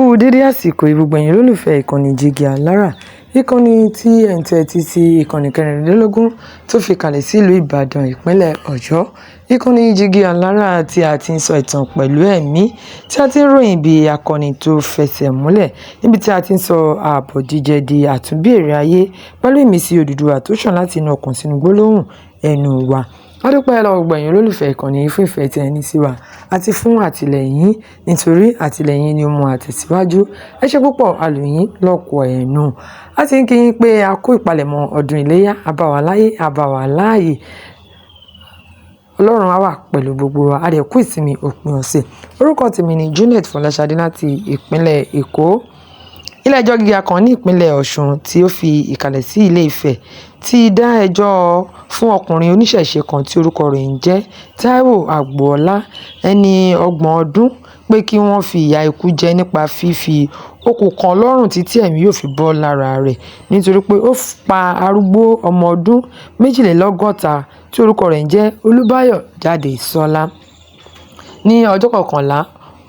Kú dédé àsìkò yìí gbogbo ẹ̀yin olólùfẹ́ ìkànnì Jígí Alára, ìkànnì tí ẹ̀ ń tẹ́tí sí, ìkànnì 16 tó fi kalẹ̀ sílùú Ìbàdàn, ìpínlẹ̀ Ọ̀yọ́. Ìkànnì Jígí Alára tí a ti ń sọ ìtàn pẹ̀lú ẹ̀mí, tí a ti ń ròyìn bí akọni tó fẹsẹ̀ múlẹ̀, níbi tí a ti ń sọ ààbọ̀ jíjẹ di àtúnbẹ̀rẹ̀ ayé pẹ̀lú ìmísí Odùduwà tó ṣàn láti inú ọkàn sínú gbólóhùn ẹnu wa. A dúpẹ́ lọ́wọ́ gbogbo ẹ̀yin olólùfẹ́ ìkànnì yìí fún ìfẹ́ tí ẹ ní sí wa àti fún àtìlẹ́yìn, nítorí àtìlẹ́yìn ni ó mú àtẹ̀síwájú. Ẹ ṣé púpọ̀, àlùyìn lọ́pọ̀ ẹ̀nu. A ti ń kí yín pé a kú ìpalẹ̀mọ́ ọdún iléyá, a bá wa láyé, a bá wa láàyè. Ọlọ́run á wà pẹ̀lú gbogbo wa. A dẹ̀ kú ìsinmi òpin ọ̀sẹ̀. Orúkọ tèmi ni Juliet Fọláṣadé láti ìpínlẹ̀ Èkó. Ilé-ẹjọ́ gíga kan ní ìpínlẹ̀ Ọ̀ṣun tí ó fi ìkàlẹ̀ sí Ilé-Ifẹ̀ ti dá ẹjọ́ fún ọkùnrin oníṣẹ̀ṣe kan tí orúkọ rẹ̀ ń jẹ́ Taiwo Agboola, ẹni 30 ọdún, pé kí wọ́n fi ìyà ikú jẹ nípa fífi okùn kan lọ́rùn títí ẹ̀mí yóò fi bọ́ lára rẹ̀, nítorí pé ó pa arúgbó ọmọ ọdún 62 tí orúkọ rẹ̀ ń jẹ́ Olúbáyọ̀ Jádesọ́lá. Ní ọjọ́ kọkànlá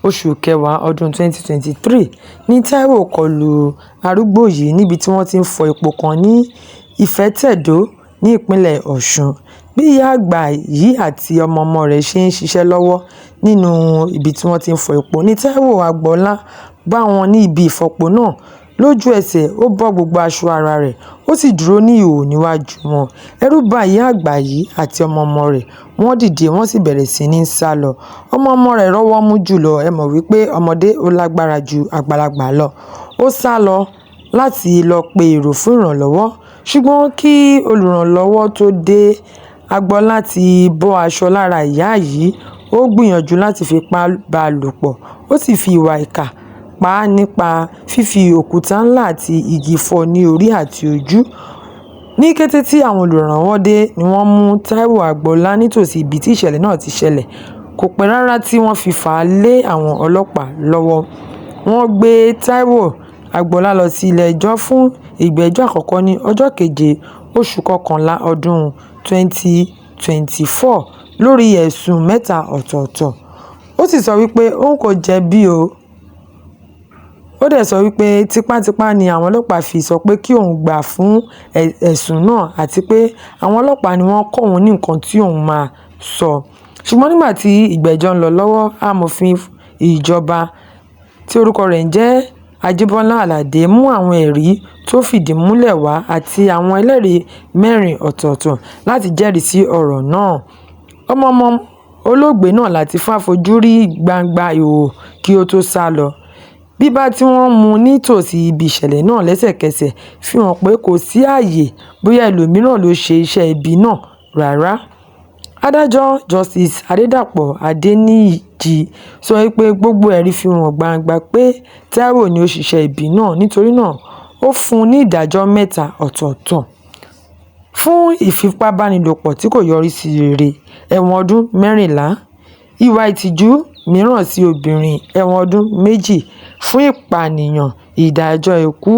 oṣù kẹwàá ọdún 2023 ní Taiwo kọlu arúgbó yìí níbi tí wọ́n ti ń fọ epo kan ní Ifẹ̀tẹ̀dó ní ìpínlẹ̀ Ọ̀ṣun. Bí ìyá àgbà yìí àti ọmọ-ọmọ rẹ̀ ṣe ń ṣiṣẹ́ lọ́wọ́ nínú ibi tí wọ́n ti ń fọ epo ní Taiwo Agboola bá wọn ní ibi ìfọpo náà. Lójú ẹsẹ̀, ó bọ́ gbogbo aṣọ ara rẹ̀, ó sì dúró ní ìhòhò níwájú wọn. Ẹ̀rù ba ìyá àgbà yìí àti ọmọ-ọmọ rẹ̀, wọ́n dìde wọ́n sì bẹ̀rẹ̀ sí ní sálọ. Ọmọ-ọmọ rẹ̀ rọ́wọ́ mú jùlọ, ẹ mọ̀ wípé ọmọdé ó lágbára ju àgbàlagbà lọ. Ó sá lọ láti lọ pe èrò fún ìrànlọ́wọ́, ṣùgbọ́n kí olùrànlọ́wọ́ tó dé, Agboola ti bọ́ aṣọ lára ìyá yìí, ó gbìyànjú láti fipá bá a lò pọ̀, ó sì fi ìwà ìkà pa á nípa fífi òkúta ńlá àti igi fọ́ ní orí àti ojú. Ní kété tí àwọn olùrànlọ́wọ́ dé ni wọ́n mú Taiwo Agboola nítòsí ibi tí ìṣẹ̀lẹ̀ náà ti ṣẹlẹ̀. Kò pẹ́ rárá tí wọ́n fi fà á lé àwọn ọlọ́pàá lọ́wọ́. Wọ́n gbé Taiwo Agboola lọ sí ilé-ẹjọ́ fún ìgbẹ́jọ́ àkọ́kọ́ ní ọjọ́ keje oṣù kọkànlá ọdún 2024 lórí ẹ̀sùn mẹ́ta ọ̀tọ̀ọ̀tọ̀. Ó sì sọ wípé òun kò jẹ̀bi o. Ó dẹ̀ sọ wípé tipátipá ni àwọn ọlọ́pàá fi sọ pé kí òun gbà fún ẹ̀sùn náà, àti pé àwọn ọlọ́pàá ni wọ́n kọ́ òun ní nǹkan tí òun máa sọ. Ṣùgbọ́n nígbà tí ìgbẹ́jọ́ ń lọ lọ́wọ́, amòfin ìjọba tí orúkọ rẹ̀ ń jẹ́ Ajíbọ́lá Aládé mú àwọn ẹ̀rí tó fìdí múlẹ̀ wá àti àwọn ẹlẹ́rìí mẹ́rin ọ̀tọ̀ọ̀tọ̀ láti jẹ́rìí sí ọ̀rọ̀ náà. Ọmọ-ọmọ olóògbé náà Lateefah fojú rí gbangba ìhòhò kí ó tó sá lọ. Bíbá tí wọ́n mú un nítòsí ibi ìṣẹ̀lẹ̀ náà lẹ́sẹ̀kẹsẹ̀ fi hàn pé kò sí ààyè bóyá ẹlòmíràn ló ṣe iṣẹ́ ibi náà rárá. Adájọ́ Justice Adédàpò Adéníjì sọ wípé gbogbo ẹ̀rí fi hàn gbangba pé Taiwo ni ó ṣiṣẹ́ ibi náà, nítorí náà ó fún un ní ìdájọ́ mẹ́ta ọ̀tọ̀ọ̀tọ̀. Fún ìfipábánilòpọ̀ tí kò yọrí sí rere, ẹ̀wọ̀n ọdún 14; ìwà ìtìjú mìíràn sí obìnrin, ẹ̀wọ̀n ọdún 2; fún ìpànìyàn, ìdájọ́ ikú.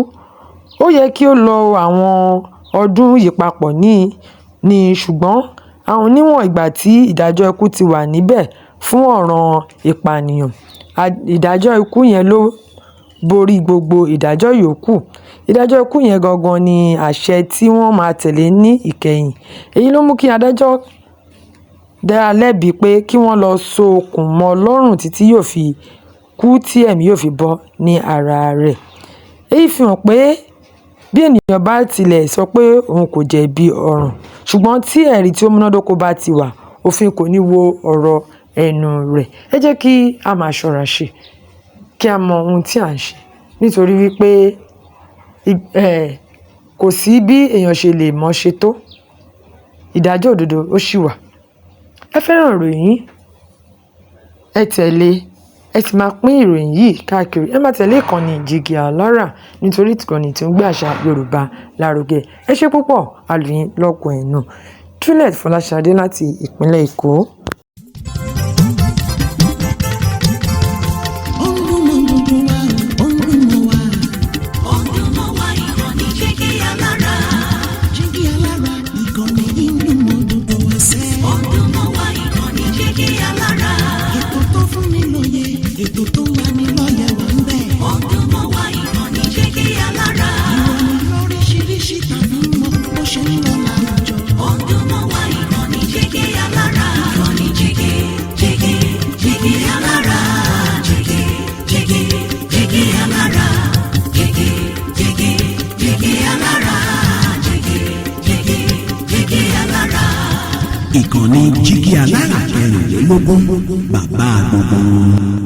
Ó yẹ kí ó lo àwọn ọdún yìí papọ̀ ni, ṣùgbọ́n níwọ̀n ìgbà tí ìdájọ́ ikú ti wà níbẹ̀ fún ọ̀ràn ìpànìyàn, ìdájọ́ ikú yẹn ló borí gbogbo ìdájọ́ yòókù. Ìdájọ́ ikú yẹn gangan ni àṣẹ tí wọ́n máa tẹ̀lé ní ìkẹyìn. Èyí ló mú kí adájọ́ dá a lẹ́bi pé kí wọ́n lọ́ọ́ so okùn mọ́ ọn lọ́rùn títí yóò fi kú tí ẹ̀mí yóò fi bọ́ ní ara rẹ̀. Èyí fi hàn pé bí ènìyàn bá tilẹ̀ sọ pé òun kò jẹ̀bi ọ̀ràn, ṣùgbọ́n tí ẹ̀rí tí ó múnádóko bá ti wà, òfin kò ní wo ọ̀rọ̀ ẹnu rẹ̀. Ẹ jẹ́ kí a máa ṣọ́ra ṣe, kí a mọ ohun tí à ń ṣe, nítorí wípé kò sí bí èèyàn ṣe lè mọ̀ ṣe tó. Ìdájọ́ òdodo ó ṣì wà. Ẹ fẹ́ràn ìròyìn, ẹ tẹ̀lé, ẹ sì máa pín ìròyìn yìí káàkiri. Ẹ máa tẹ̀lé ìkànnì Jígí Alára, nítorí ìkànnì tí ó ń gbé àṣà Yorùbá lárugẹ. Ẹ ṣé púpọ̀, àlùyìn lọ́kọ̀ ẹ̀nù. Juliet Fọláṣadé láti ìpínlẹ̀ Èkó. Ó ń dún mọ́ gbogbo wa, ó ń dún mọ́ wa. Ó ń dún mọ́ wa, ìkànnì Jígí Alára. Jígí Alára, ìkànnì yìí ń dún mọ́ gbogbo wa sẹ́. Ó ń dún mọ́ wa, ìkànnì Jígí Alára. Ètò tó fún ni lóye, ètò tó ń lani lọ́yẹ̀ wà ń bẹ̀. Ó ń dún Ìkànnì Jígí Alára 24, bàbá gbogbo wọn.